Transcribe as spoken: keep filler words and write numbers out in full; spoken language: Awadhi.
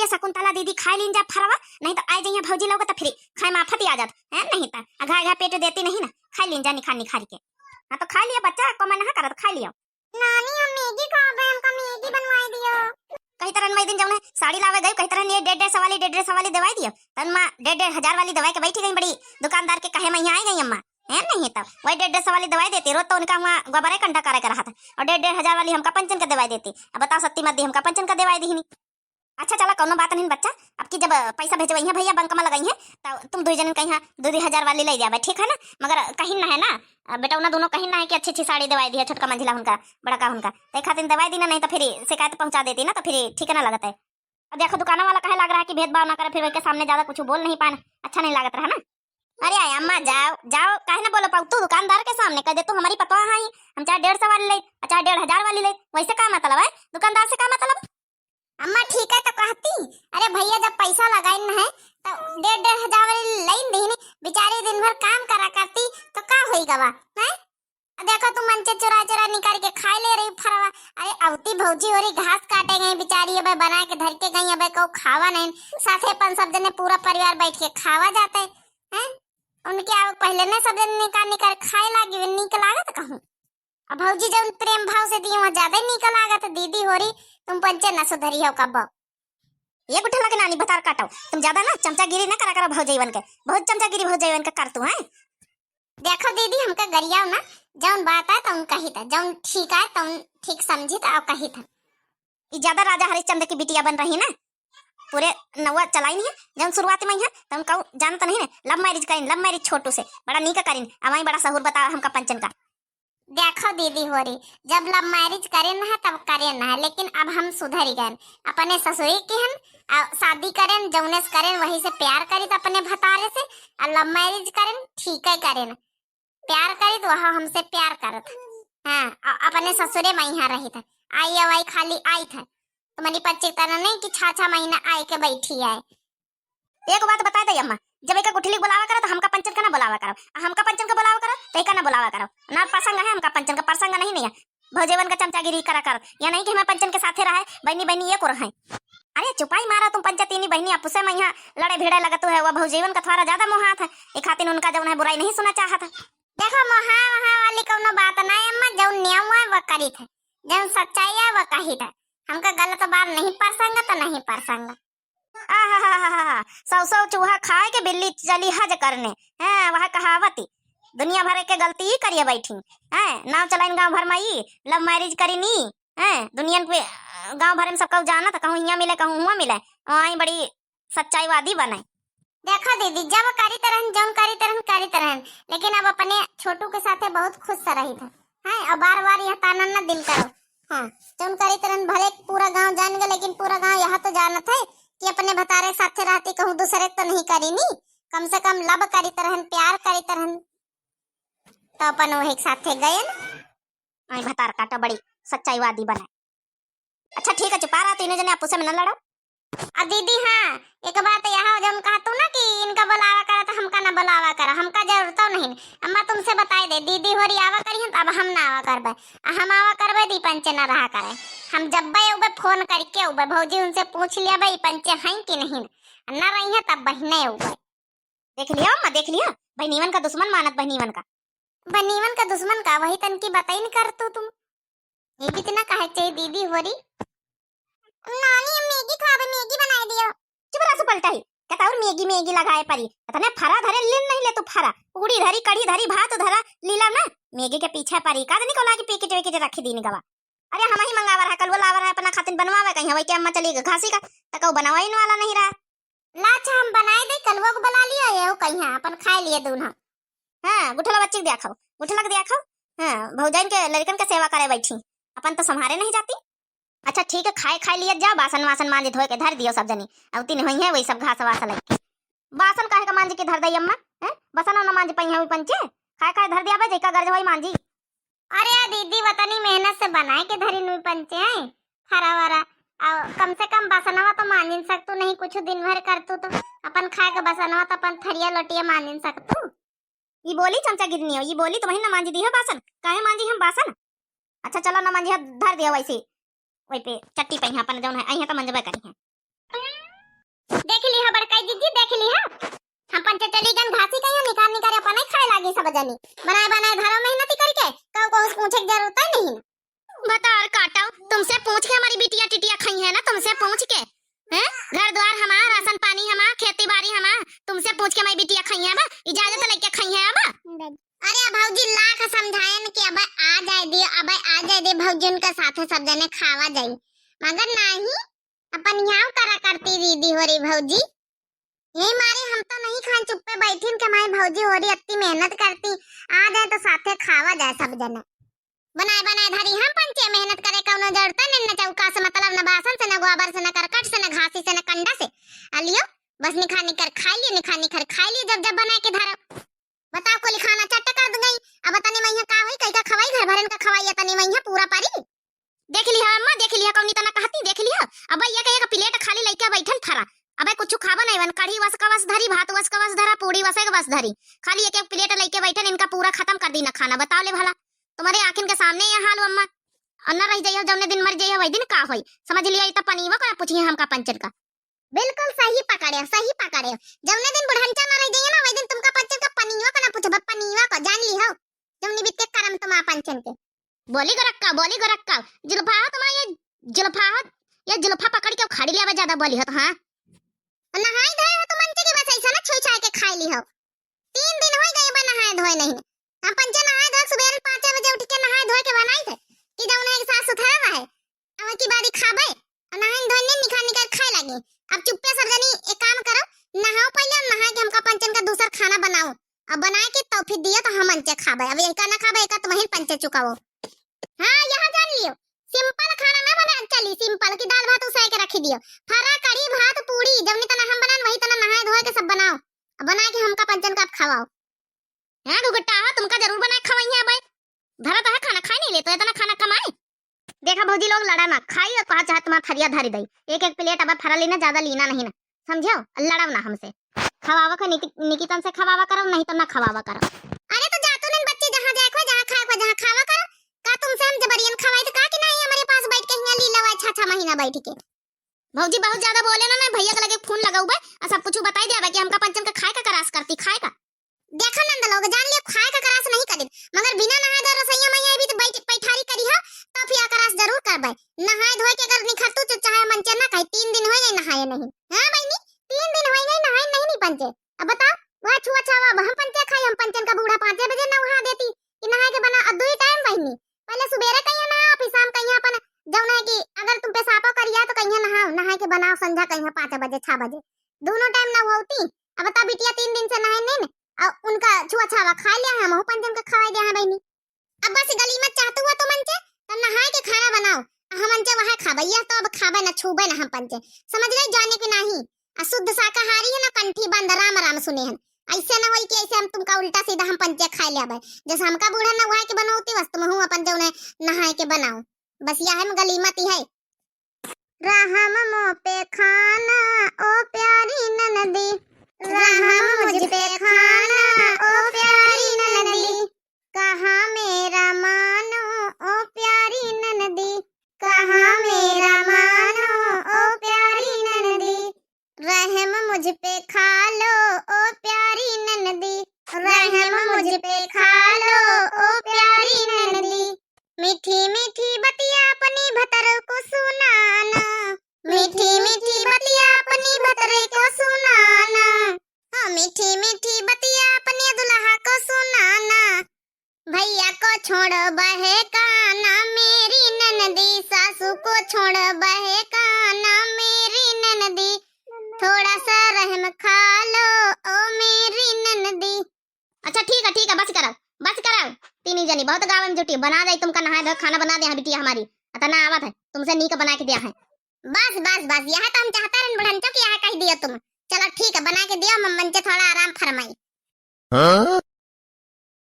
के शकुंतला दीदी खाइ लीन जा फरवा, नहीं तो आइ जइहैं भौजी लोग तो फिर खाए में आफत आ जात है, नहीं तो अघा अघा पेट देती नहीं ना, खाइ लीन जा निखार निखार के। हाँ तो खाइ लिया बच्चा, को मना करत, खाइ लिया। नानी, हम मैगी खाबे, हमका मैगी बनवाई दियो। कही तरह मैं दिन जौन है साड़ी लावे गई, कही तरह ये डेढ़ डेढ़ सौ वाली, डेढ़ डेढ़ सौ वाली देवाई दियो। तन माँ डेढ़ डेढ़ हजार वाली देवाई के बैठी गई बड़ी दुकानदार के कहे में यहाँ आई गई अम्मा। है नहीं तब वही डेढ़ डेढ़ सौ वाली देवाई देती, रोज तो उनका हुआ गोबरे कंडा करे के रहा था। और डेढ़ डेढ़ हजार वाली हमका पंचन के देवाई देती। अब बताओ सत्ती मत दी, हमका पंचन के देवाई दी ही नहीं। अच्छा चला, कौनो बात नहीं बच्चा, अब की जब पैसा भेजवई है भैया, बैंक में लगई है, तो तुम दुई जन कहीं दो दो हजार वाली ले जाबे, ठीक है ना? मगर कहीं ना है ना, अ, बेटा, उन्हें दोनों कहीं ना है कि अच्छी अच्छी साड़ी देवाई दी है छोटका मंझिला उनका, बड़का उनका, तो एक खातिर देवाई दी ना, नहीं तो फिर शिकायत पहुंचा देती ना, तो फिर ठीक ना लगता है। अब देखो, दुकान वाला कहे लग रहा है कि भेदभाव ना करे, फिर उनके सामने ज्यादा कुछ बोल नहीं पाए, अच्छा नहीं लागत रहा ना। अरे अम्मा, जाओ जाओ, काहे ना बोलो पाऊ, तू दुकानदार के सामने कह दे, तू हमारी पतवा है, हम चाहे डेढ़ सौ वाली ले, चाहे डेढ़ हजार वाली ले, वैसे का मतलब है? दुकानदार से का मतलब? अम्मा ठीक है तो कहती, अरे भैया जब पैसा लगाइन है तो डेढ़ डेढ़ हजार वाली लाइन दीनी, बेचारी दिन भर काम करा करती तो का होई गवा, हैं? अब देखो तुम मंचे चुरा चुरा निकाल के खाए ले रही फरवा। अरे अवती भौजी हो रही घास काटे गई बेचारी, अबे बना के धर के गई, अबे को खावा नहीं, साथे अपन सब जने पूरा परिवार बैठ के खावा जाते हैं। उनके आवक पहले ने सब जने निकाल निकाल खाए लागी, नीक लागत कहूँ। अब भौजी जौन प्रेम भाव से दी वहाँ ज्यादा नीक लागत। दीदी हो रही तुम पंचे न सुधरी हो कब। ये गुठला के नानी भतार काटो, तुम ज्यादा ना चमचागिरी ना करा करो भौजैवन के, बहुत चमचागिरी भौजैवन के कर तू है। देखो दीदी, हमका गरियाओ ना, जौन बात आए तौन कही था, जौन ठीक आए तौन ठीक समझी था और कही था। ई ज्यादा राजा हरिश्चंद्र की बिटिया बन रही ना, पूरे नौवा चलाई नहीं है, जौन शुरुआत में ही है, तौन कहूँ जानत नहीं ना, लव मैरिज करीन, लव मैरिज छोटू से, बड़ा नीक करीन, अवाई बड़ा सहूर बतावा हमका पंचन का। देखो दीदी होरी, जब लव मैरिज करेन है तब करेन है, लेकिन अब हम सुधर गए। अपने ससुरी के हन, आ, शादी करेन, जौने से करेन वही से प्यार करी तो अपने भतारे से, आ लव मैरिज करेन ठीक है करेन, प्यार करी तो वह हमसे प्यार करत। हाँ, आ, अपने ससुरे में यहाँ रही था, आई अवाई खाली आई था, तुम्हारी पच्चीस तरह नहीं कि छह छह महीना आए के बैठी आए। एक बात बताए दे अम्मा, जब एका गुठली के बोलावा करा तो हमका पंचन का ना बोलावा करो, आ हमका पंचन का बोलावा करो तो एका ना बोलावा करो। ना प्रसंग है हमका पंचन का, प्रसंग नहीं नहीं है। भौजेवन का चमचागिरी करा करो, या नहीं कि हमें पंचन के साथे रहे, बहनी बहनी ये को रहे। अरे चुपाई मारा तुम पंचतीनी बहनी, आपुसे में यहाँ लड़े भिड़े लगत है, वह भौजेवन का थोड़ा ज्यादा मोहात है, ये खातिर उनका जौन है बुराई नहीं सुना चाहत है। देखो मोहा वहा वाली कौनो बात ना है अम्मा, जौन नियम है वह करी थे, जौन सच्चाई है वह कही थे। हमका गलत बात नहीं प्रसंग तो नहीं प्रसंग। आहाहाहा, सौ सौ चूहा खाए के बिल्ली चली हज करने। हैं, वह कहावती। दुनिया भर के गलती ही करिए बैठी। हैं, नाव चलाइन गांव भर में ई, लव मैरिज करीनी। हैं, दुनिया पे, अ, गांव भर में सबका जानत, कहूँ हियाँ मिले, कहूँ हुआँ मिले। वहीं बड़ी सच्चाईवादी बने। देखो दीदी, जब करी तरहन, जौन करी तरहन, करी तरहन, लेकिन अब अपने छोटू के साथे बहुत खुश से रही था। हैं, और बार बार यह ताना न दिल करो। हाँ, जौन करी तरहन भले पूरा गांव जान गए, लेकिन पूरा गांव यह तो जानत है कि अपने भतारे साथे रहती कहूँ दूसरे तो नहीं करीनी, कम से कम लव करी तरहन, प्यार करी तरहन, तो अपन वही के साथे गए न। आई भतार काटा बड़ी सच्चाईवादी बने। अच्छा ठीक है, चुपा रहा, तीनों जने आपुसे में न लड़ो। आ दीदी, हाँ, एक बात यह हो, जौन कहा तू ना कि इनका बुलावा करा तो हमका ना बुलावा करा, हमका जरूरत नहीं। अम्मा तुमसे बताई दे, दीदी होरी आवा करी हैं तो अब हम ना आवा करबे, आ हम आवा करबे तो ई पंचे ना रहा करे। हम जब बे उबे फोन करके उबे भौजी उनसे पूछ लिया बे ई पंचे हैं कि नहीं, ना रही है तब बहिने उबे। देख लिया अम्मा, देख लिया, बहनीवन का दुश्मन मानत, बहनीवन का। बहनीवन का दुश्मन का, वही तन की बताई न कर तू तुम। ये भी इतना कहे चाहिए दीदी होरी। नानी, हम मैगी खाबे, मैगी बनाए दियो। चुप रह, सुपलटा ही। कहता और मैगी, मैगी लगाए परी। इतने फरा धरे लीन नहीं ले तू फरा। पूड़ी धरी, कढ़ी धरी, भात धरा, लीला ना। मैगी के पीछे परी। का जनी को लागी पैकेट वैकेट रखी दीन गवा। अरे हम ही मंगावर है, कलुआ लावर है, अपना खातिन बनवावे कहीं, वही के अम्मा चली गई घासी का, तक वो बनवाइन वाला नहीं रहा। ला अच्छा, हम बनाए दे, कलुआ को बुला लिया, ये कहीं अपन खाए लिए दून। हाँ, गुठला बच्ची के दिया खाओ, गुठला के दिया खाओ। हाँ, भौजाइन के लड़कन के सेवा करे बैठी, अपन तो संभारे नहीं जाती। अच्छा ठीक है, खाए खाए लिए जाओ, बासन वासन मांज धोए के धर दियो सब जनी, अवती नहीं हुई है वही सब घास वास लग के। बासन काहे का मांज के धर दई अम्मा, हैं? बसन ना मांज पाई है वही पंचे, खाए खाए धर दिया बे, जेका गर्ज होई मांजी। अरे दीदी, वतनी मेहनत से बनाए के धरी नुई पंचे हैं, फरा वरा। और कम से कम बसनवा तो मांजिन सकतू नहीं, कुछ दिन भर करतू तो अपन खाए के बसनवा तो अपन थरिया लोटिया मांजिन सकतू। ई बोली चमचा गिरनी हो, ई बोली तुम्हें ना मांजी दी हो बासन, काहे मांजी हम बासन? अच्छा चलो ना मांजी, धर दिया वैसे, वही पे चट्टी पे यहाँ अपन जौन है, अइहे तो मंजबे करी है। जनी। बनाए बनाए धरो मेहनती करके, कहू कहू से पूछे के जरूरत ही नहीं। भतार काटो, तुमसे पूछ के हमारी बिटिया टिटिया खइहैं ना, तुमसे पूछ के। हैं? घर द्वार हमार, राशन पानी हमार, खेती बाड़ी हमार, तुमसे पूछ के हमारी बिटिया खइहैं बा? इजाजत लेके खइहैं बा? अरे भौजी, लाख समझाएन कि अबे आ जाए दे, अबे आ जाए दे, भौजी उनके साथे सब जने खावा जाई, मगर नहीं, अपन यहाँ करा करती दीदी हो रही भौजी। यही मारे हम तो नहीं खान चुप्पे बैठिन के हमारी भौजी हो रही अत्ती मेहनत करती, आ जाए तो साथे खावा जाए सब जने। बनाए बनाए धरी हम पंचे, मेहनत करे कौनो जरूरत नहीं, न चौका से मतलब, न बासन से, न गोबर से, न करकट से, न घासी से, न कंडा से। आ लियो, बस निखा निकर खाई लियो, निखा निकर खाई लियो, जब जब बनाए के धरो। बताओ, कोली खाना चट्ट कर गई। अब तनी मैया का होई, कई का खवाई, घर भरन का खवाई, तनी मैया पूरा पारी। देख लिहा अम्मा, देख लिहा, कौनी तना कहती, देख लिहा। अब एक एक प्लेट खाली लइके बैठन फरा। अबे कुछ खाबो नहीं बन, कढ़ी वस का वस धरी, भात वस का वस धरा, पूड़ी वस का वस धरी। खाली एक एक प्लेट लइके बैठन, इनका पूरा खत्म कर दी ना खाना। बताओ ले भला, तुम्हारे आँखिन के सामने ये हाल अम्मा। और न रह जाइए, जौने दिन मर जाइए, वही दिन का होई। समझ लिया, ये तो पनीवा को ना पूछिए हमका पंचन का। बिल्कुल सही पकड़े हो, सही पकड़े हो। जौने दिन बुढ़ंचा ना रह जाइए ना, वही दिन तुमका पंचन का पनीवा को ना पूछब, पनीवा को, जान ली हो। जौनी बीत के करम तुम पंचन के। बोली गोरक्का, बोली गोरक्का, जुल्फा हो तुम्हारा ये, जुल्फा हो, ये जुल्फा पकड़ के उखाड़ी लिया बा, ज्यादा बोली हो तो, हाँ। नहाई धोए हो तुम पंचे के बस ऐसा ना छुई छाई के खाई ली हो। तीन दिन हो गए बा नहाए धोए नहीं। हम पंचे नहाए धोए, सुबह पाँच बजे उठ के नहाए धोए के बनाई थे कि जौन है साफ सुथरा रहे। अब की बारी खाबे, और नहाए धोए नहीं, निखा निकर खाए लगे। अब चुप्पे सब जनी एक काम करो, नहाओ पहले, और नहा के हमका पंचन का दूसर खाना बनाओ, अब बनाए के तो फिर दियो तो हम पंचे खाबे। अब एका ना खाबे, एका तुम ही पंचे चुकाओ। हाँ, यह जान लियो, सिंपल खाना ना बना चली, सिंपल की दाल भात उसाए के रखी दियो, फरा कढ़ी भात पूड़ी, जौनी तना हम बनान वही तना नहाए धोए के सब बनाओ, अब बनाए के हमका पंचन का खवाओ। हाँ गुगुट्टा, हाँ, तुमका जरूर बनाए खवाई है भाई। धरा तो है खाना, खाए नहीं ले तो इतना खाना कमाए। देखा भौजी लोग लड़ा ना, खाई और कहा चाहे तुम्हारा थरिया धरी दई, एक एक प्लेट अब फरा लेना, ज्यादा लेना नहीं ना, समझो? लड़ाओ ना हमसे, खवावा का निकी-, निकितन से खवावा करो, नहीं तो ना खवावा करो। अरे तो जा तू नहीं बच्चे, जहाँ जाए को, जहाँ खाए को, जहाँ खावा करो। का तुमसे हम जबरियन खवाई तो का कि नहीं, हमारे पास बैठ के हियाँ लीला हुआ छा छा महीना बैठ के। भौजी बहुत ज्यादा बोले ना, मैं भैया के लगे फोन लगाऊ बे, और सब कुछ बताई दे बे कि हमका पंचन का खाए का करास करती, खाए का। देखा नंद लोग, जान लियो खाए का करास नहीं करी, मगर बिना नहाए धोए रसोईया में आई भी तो बैठ पैठारी करी हो, तो फिर करास जरूर करबे। नहाए धोए के अगर निखरतू तो चाहे मंचे ना कहे, तीन दिन हो गए नहाए नहीं। हाँ बहनी, तीन दिन हो गए नहाए नहीं, नहीं पंचे। अब बताओ, वह छुआ छावा, अब हम पंचे खाई, हम पंचन का बूढ़ा पाँचे बजे नहा देती कि नहाए के बना, अब दुई टाइम बहनी, पहले सुबेरे कहिया नहा, फिर शाम कहिया अपन जौन है कि अगर तुम पेशाबो करिया तो कहिया नहाओ, नहाए के बनाओ, संझा कहिया पाँच बजे, छह बजे, दोनों टाइम ना होती। अब बता बिटिया तीन दिन से नहाए नहीं न, और उनका छुआ छावा खा लिया है, हमहू पंचन का खवाई दिया है बहनी। अब बस गली में चाहतू हुआ तो मंचे, तब नहाए के खाना बनाओ, आ हम मंचे वहाँ खाबे, यह तो अब खाबे ना, छूबे ना हम पंचे, समझ गई, जाने के नहीं। आ शुद्ध शाकाहारी है ना, कंठी बंद, राम राम सुने हन, ऐसे ना होई कि ऐसे हम तुमका उल्टा सीधा हम पंचे खाए ले आबे, जैसे हमका बूढ़ा ना वहाँ के बनौती, बस तुमहू अपन जौन है नहाए के बनाओ, बस यह हम गली में ती है। रहम मो पे खाना ओ प्यारी ननदी, रहम मुझ पे खाना ओ प्यारी ननदी, कहाँ मेरा मानो ओ प्यारी ननदी, कहाँ मेरा मानो ओ प्यारी ननदी, रहम मुझ पे खा लो ओ प्यारी ननदी, रहम मुझ पे खा लो ओ प्यारी ननदी। मीठी मीठी बतिया अपनी भतर को सुनाना, मीठी मीठी बतिया अपनी भतर को सुनाना, हाँ, मीठी मीठी बतिया अपनी दुल्हा को सुनाना। भैया को छोड़ बहकाना मेरी ननदी, सासू को छोड़ बहकाना मेरी ननदी, थोड़ा सा रहम खा लो ओ मेरी ननदी। अच्छा ठीक है, ठीक है, बस करा, बस करा। तीनी जनी बहुत गावन जुटी, बना दे तुमका नहाए धोए, खाना बना दे यहाँ बिटिया हमारी, अतना आवत है, तुमसे नीक बना के दिया है। बस बस बस, यह तो हम चाहता रहन बुढ़ंचो कि यह कह दियो तुम। चलो ठीक है, बना के दियो, हम मंचे थोड़ा आराम फरमाई। हाँ?